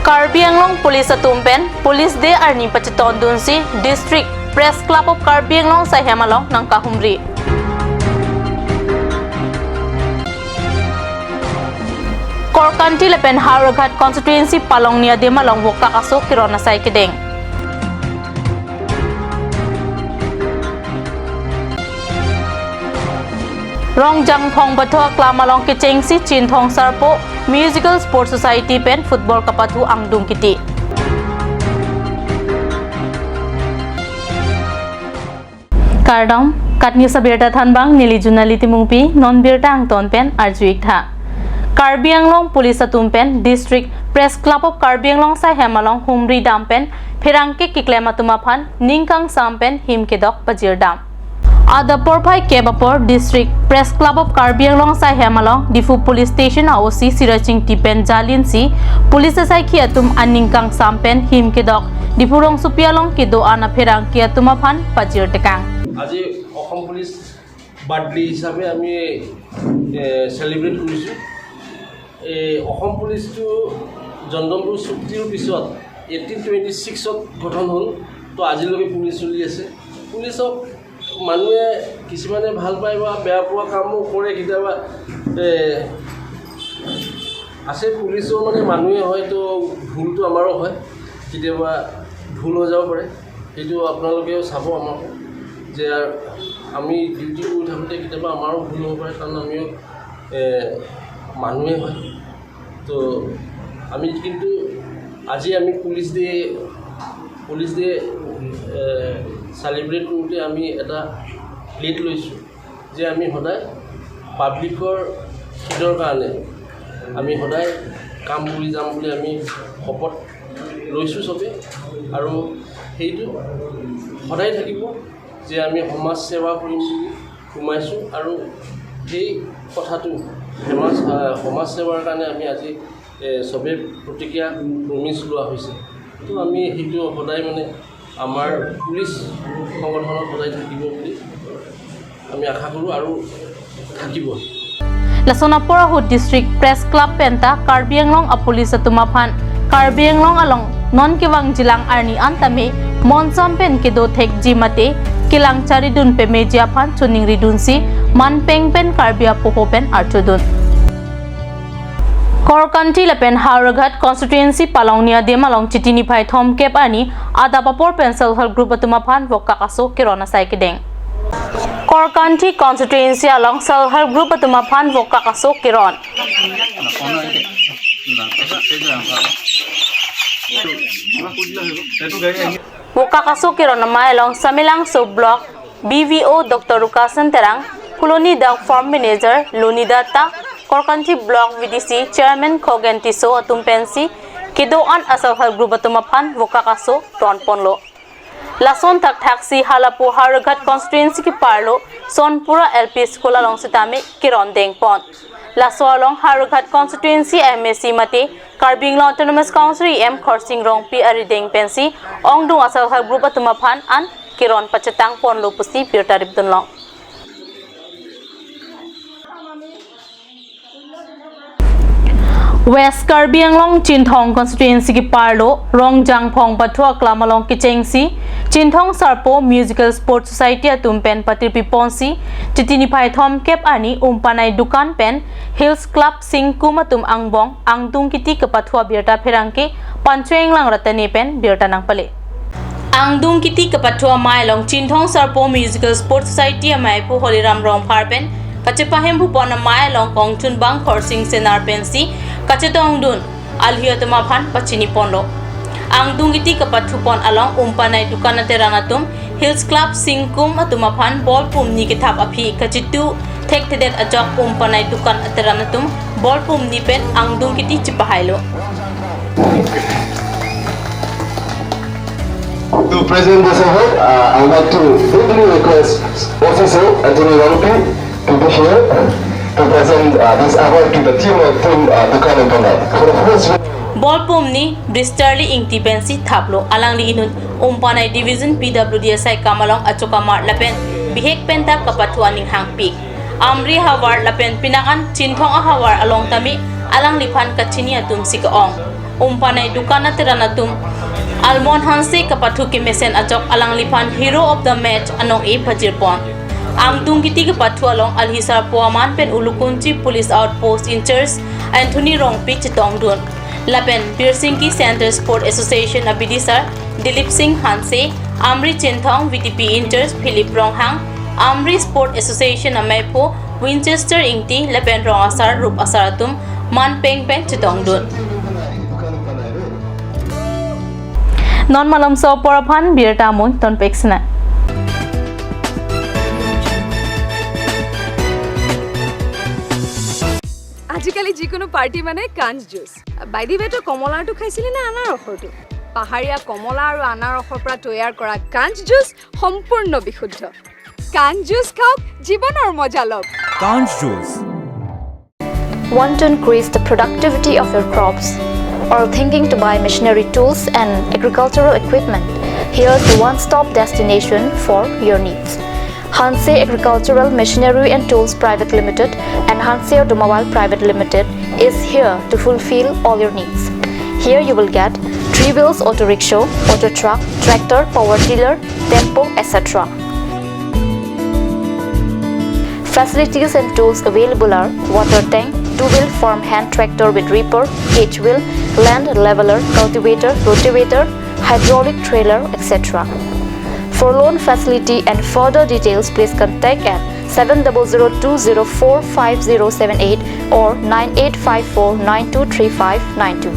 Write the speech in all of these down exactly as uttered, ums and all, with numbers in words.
Karbi Anglong Police atum pen Police Day arni pachetondunsi District Press Club of Karbi Anglong asai hem along nangkahumri. Korkanthi lapen Howraghat constituency palongni adim along vokak aso keron asai kedeng. Rongjangphong Pathu aklam along kechengsi Chinthong Sarpo Musical Sports Society pen football kapathu angdung kiti. Kardom, kat news abirta thanbang, neli Junali Timungpi, non birta angton pen arju-ik tha. Karbi Anglong Police atum pen District Press Club of Karbi Anglong asai hem along humri dam pen pherangke keklem atum aphan ning kangsam pen him kedok pajirdam. Adap porphai kep apor District Press Club of Karbi Anglong asai hem along Diphu Police Station a O C Siraj Ingti pen jalinsi police asaikhi atum aning kangsam pen him kedok Diphu rongsopi along kedo-an apherangke atum aphan pajir tekang. আজি অসম police birthday হিচাপে আমি চেলিব্ৰেট কৰিছোঁ। এই অসম পুলিচটো জনদণ্ডৰ চুক্তিৰ পিছত eighteen twenty ছিক্সত গঠন হ'ল, তো আজিলৈকে পুলিচ চলি আছে। পুলিচক মানুহে কিছুমানে ভাল পায় বা বেয়া পোৱা কামো কৰে, কেতিয়াবা এ, আছে পুলিচো মানে মানুহে হয়তো ভুলটো আমাৰো হয়, কেতিয়াবা ভুল হৈ যাব পাৰে। সেইটো আপোনালোকেও চাব আমাকো, যে আমি ডিউটি কৰি থাকোঁতে কেতিয়াবা আমাৰো ভুল হ'ব পাৰে, কাৰণ আমিও এ, মানুহে হয়। তো আমি কিন্তু আজি আমি পুলিচ ডে, পুলিচ ডে এ, চেলিব্ৰেট কৰোঁতে আমি এটা প্লেট লৈছোঁ যে আমি সদায় পাব্লিকৰ হিতৰ কাৰণে আমি সদায় কাম কৰি যাম বুলি আমি শপত লৈছোঁ চবে। আৰু সেইটো সদায় থাকিব যে আমি সমাজ সেৱা কৰিম বুলি সোমাইছোঁ। আৰু সেই কথাটো সমাজ, আহ, সমাজ সেৱাৰ কাৰণে আমি আজি এ, চবে প্ৰতিজ্ঞা, প্ৰমিচ লোৱা হৈছে। তো আমি সেইটো সদায় মানে আমাৰ পুলিচ সংগঠনত সদায় থাকিব বুলি আমি আশা কৰোঁ আৰু থাকিব। Lason apor ahut District Press Club penta Karbi Anglong a police atum aphan Karbi Anglong along non kevangjilang arni an tame monsam pen kedo thekji mate kelang charidun pemeji aphan choningridunsi manpeng pen Karbi apoho pen archudun. Korkanthi lapen Howraghat constituency palongni adim along Chiti niphai thomkep arni adap apor pen self help group atum aphan vokak aso keron asai kedeng. Korkanthi constituency along self help group atum aphan vokak aso keron. Vokak aso keron amei along Samelangso Block B V O Doctor Rukasan Terang, Phuloni Dak Farm Manager Lonida Ta, Korkanthi Block V D C Chairman Khogen Tisso atum pensi kedo-an a self help group atum aphan vokak aso tonponlo. Lason thakthaksi halapu Howraghat constituency keparlo Sonpura L P School along sitame keron dengpon. Laso along Howraghat constituency M A C mate Karbi Anglong Autonomous Council E M Khorsing Rongpi arideng pensi ongdung a self help group atum aphan an keron pachetangponlo pusi birta ripdunlong. West Karbi Anglong Chinthong constituency keparlo Rongjangphong Pathu aklam along kechengsi Chinthong Sarpo Musical Sports Society atum pen patirpiponsi Chiti niphai thomkep arni umpanai dukan pen Hills Club Singkum atum angbong angdung kiti kapathu abirta pherangke Pancho Englang Ratane pen birta nangpale. Angdung kiti kapathu amei along Chinthong Sarpo Musical Sports Society ameipu Holiram Rongphar pen kachepahemphupon amei along kongchunbang Khorsing Senar pensi kachetongdun alhi atum aphan pachiniponlo. Angdung kiti kapathupon along umpanai dukan ateran atum Hills Club Singkum atum aphan bol pumni kethap aphi kachitu thekthedet ajok umpanai dukan ateran atum bol pumni pen angdung kiti chepahailo. To present this award, uh, I would like to humbly request Professor Anthony Rongpi to be here to present, uh, this award to the team of Team, uh, Dukan Umpanai. For the first Bol pumni Bristerly Ingti pensi thaplo. Alangli inut umpanai division P W D asai kam along achokamar lapen bihek penta kapathu aning hangpik. Amri ahavar lapen penang an Chinthong ahavar along tame alangliphan kachini atumsi ka-ong. Umpanai dukan ateran atum Almon Hanse kapathu kemesen ajok alangliphan Hero of the Match anong-e pajirpon. Angdung kiti kapathu along alhisar po aman pen Ulukunchi Police Outpost in-charge Anthony Rongpi chetongdun. Lapen Birsingki Center Sport Association abidisar Dilip Singh Hanse, Amri Chinthong, V D P in-charge Philip Ronghang, Amri Sport Association ameiphu Winchester Ingti lapen rong asar rup asar atum man peng pen chetongdun. Non malomso apor aphan birta amoi tonpek sina. আজিকালি যিকোনো পাৰ্টি মানে কাঞ্চ juice. By the ৱে, তই কমলাৰটো খাইছিলি নে আনাৰসৰটো? পাহাৰীয়া কমলা আৰু আনাৰসৰ পৰা তৈয়াৰ কৰা কাঞ্চ জুচ সম্পূৰ্ণ বিশুদ্ধ। কাঞ্চ জুচ খাওক, জীৱনৰ মজা লওক। Kanch juice. Want to increase the productivity of your crops? Or thinking to buy machinery tools and agricultural equipment? Here's the one-stop destination for your needs. Hanse Agricultural Machinery and Tools Private Limited and Hanse Automobile Private Limited is here to fulfill all your needs. Here you will get three wheels auto rickshaw, auto truck, tractor, power tiller, tempo, et cetera. Facilities and tools available are water tank, two-wheel farm hand tractor with reaper, cage wheel, land leveler, cultivator, rotavator, hydraulic trailer, et cetera. For loan facility and further details, please contact at seven double zero two zero four five zero seven eight or nine eight five four nine two three five nine two.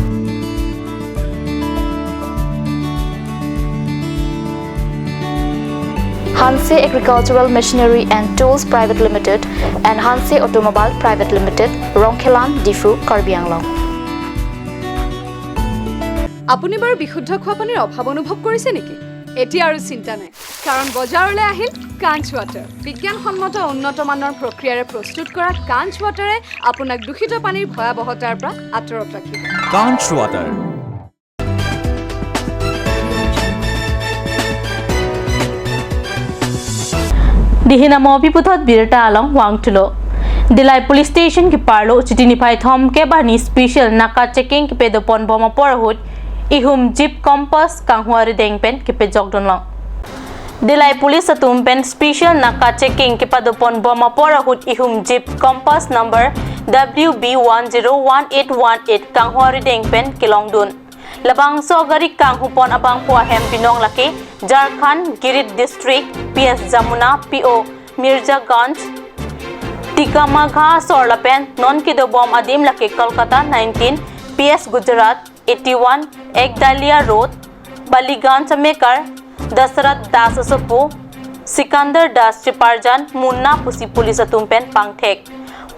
Hanse Agricultural Machinery and Tools Private Limited and Hanse Automobile Private Limited, Rongkhelan, Diphu, Karbi Anglong. আপুনি বাৰু বিশুদ্ধ খোৱা পানীৰ অভাৱ অনুভৱ কৰিছে নেকি? এতিয়া আৰু চিন্তা নাই, কাৰণ বজাৰলৈ আহিল কাঞ্চ ৱাটাৰ। বিজ্ঞানসন্মত উন্নত মানৰ প্ৰক্ৰিয়াৰে প্ৰস্তুত কৰা কাঞ্চ ৱাটাৰে আপোনাক দূষিত পানীৰ ভয়াৱহতাৰ পৰা আঁতৰত ৰাখিব। Kanch water. Dihin amo pi puthot birta along vangthulo. Dillai Police Station keparlo Chiti niphai thomkep arni special naka checking kepedopon bom apor ahut ihum jeep Compass kanghu arideng pen kepejokdunlong. Dillai Police atum pen special naka checking kepadopon bom apor ahut ihum jeep Compass number W B one zero one eight one eight kanghu arideng pen kelongdun. Labangso agari kanghupon abangphu ahem binong lake Jharkhand, Girid District, P S Jamuna, P O Mirzaganj, Tikamagha asor lapen non kedobom adim lake Kolkata nineteen, P S Gujarat eighty-one, Ekdalia Road, Baliganj amekar, Dasarath Das asopo, Sikandar Das Chiparjan, Munna pusi police atum pen pangthek.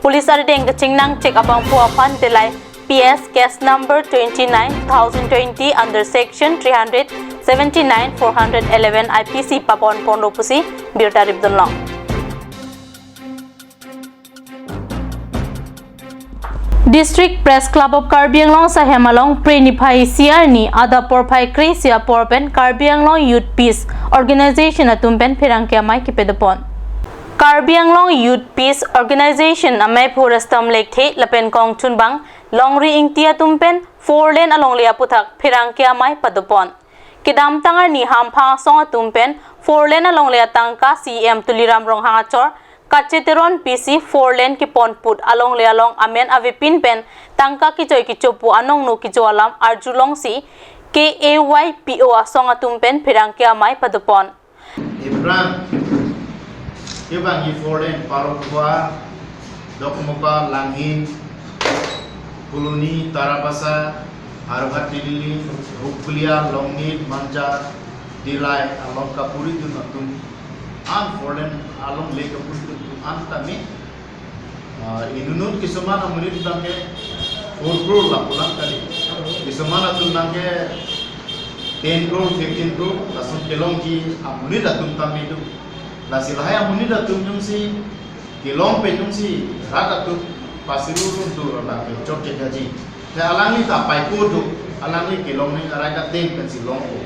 Police arideng kachingnang chek abangphu aphan Dillai P S case number twenty-nine thousand twenty under section three hundred seventy-nine four hundred eleven I P C pabon ponlo pusi birta ripdunlong. District Press Club of Karbi Anglong sahem along Phre niphai isi arni adap porphai kre-isi apor pen Karbi Anglong Youth Peace Organization atum pen pherangke amei kepedopon. Karbi Anglong Youth Peace Organization ameiphu Rustom Lekthe lapen kongchunbang Longri Ingti atum pen four lane alongle aphuthak pherangke amei padopon. Kedamtang arni hamphang asong atum pen four lane alongle atangka C E M Tuliram Ronghang achor kacheteron pisi four lane kepon put alongle along amen avepin pen tangka kejoi kechopu anongno kejo alam arjulongsi K A Y P O asong atum pen pherangke amei padopon. Aphrang kevangji four lane Parokwa, Dokmoka, Langhin, Phuloni, Tarabasa, Howraghat, Tilili, Hukblia, Longnit, Manja, Dillai along kapuridun atum an four lane alongle kapuridun atum an tame, ah, inutnut kisuman amonit tame four crore lapulang kali. Kisuman atum tame ten crore, fifteen crore, lason kelongji amonit atum tame do. Lasi lahai amonit atum jongsi kelong pen jongsi rat atum pasirurun do lapen chokche daji. Te alangli ta paiko do, alangli kelongnei arai ta ten pensi longpo.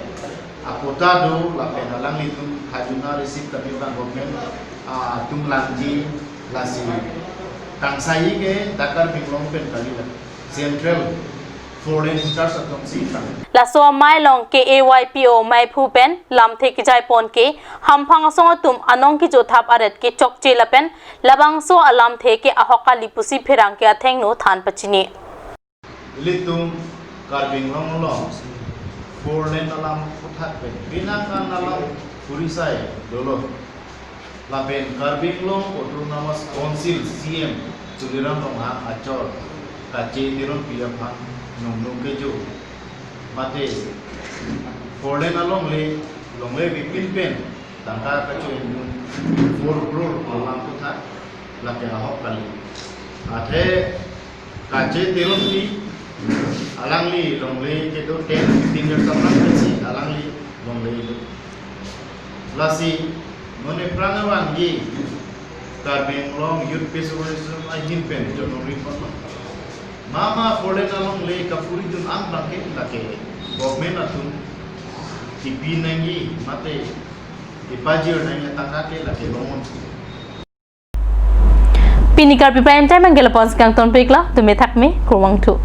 Akota do lapen alanglitum hajuna receive kami orang government, ah, atum langji lasi. Kangsai ke Dakar Binglong pen kali la. Central Four lane in charge atum si tang. Laso amei along K A Y P O meiphu pen lamthe kejai pon ke hamphang asong atum anong kechothap aret kechokche lapen labangso alamthe ke ahok kali pusi pherangke athengno than pachini. Ilitum Karbi Anglong along four lane alam aphuthak pen, bina kan alam purisai dolo. Lapen Karbi Anglong Autonomous Council C M Tuliram Ronghang achor Kache Teronpi aphan nongno kejo mate four lane alongle longle bipin pen tangka kacho-en dun four crore alam aphuthak lake ahok kali. Athe Kache Teronpi alangli longle kedo ten fifteen years aphrang pensi alangli longle do. Lasi non ephrang arang ke Karbi Anglong Youth Peace Organization ahin pen chonong ri ponlo. Mama four lane alongle kapuri dun an bangke lake government atum kipi nangji mate kipajir nangji tangka ke lake longon. Pini Karbi Prime Time anke lapon si kangton pik lo, tumi thakmi, kurvangthu.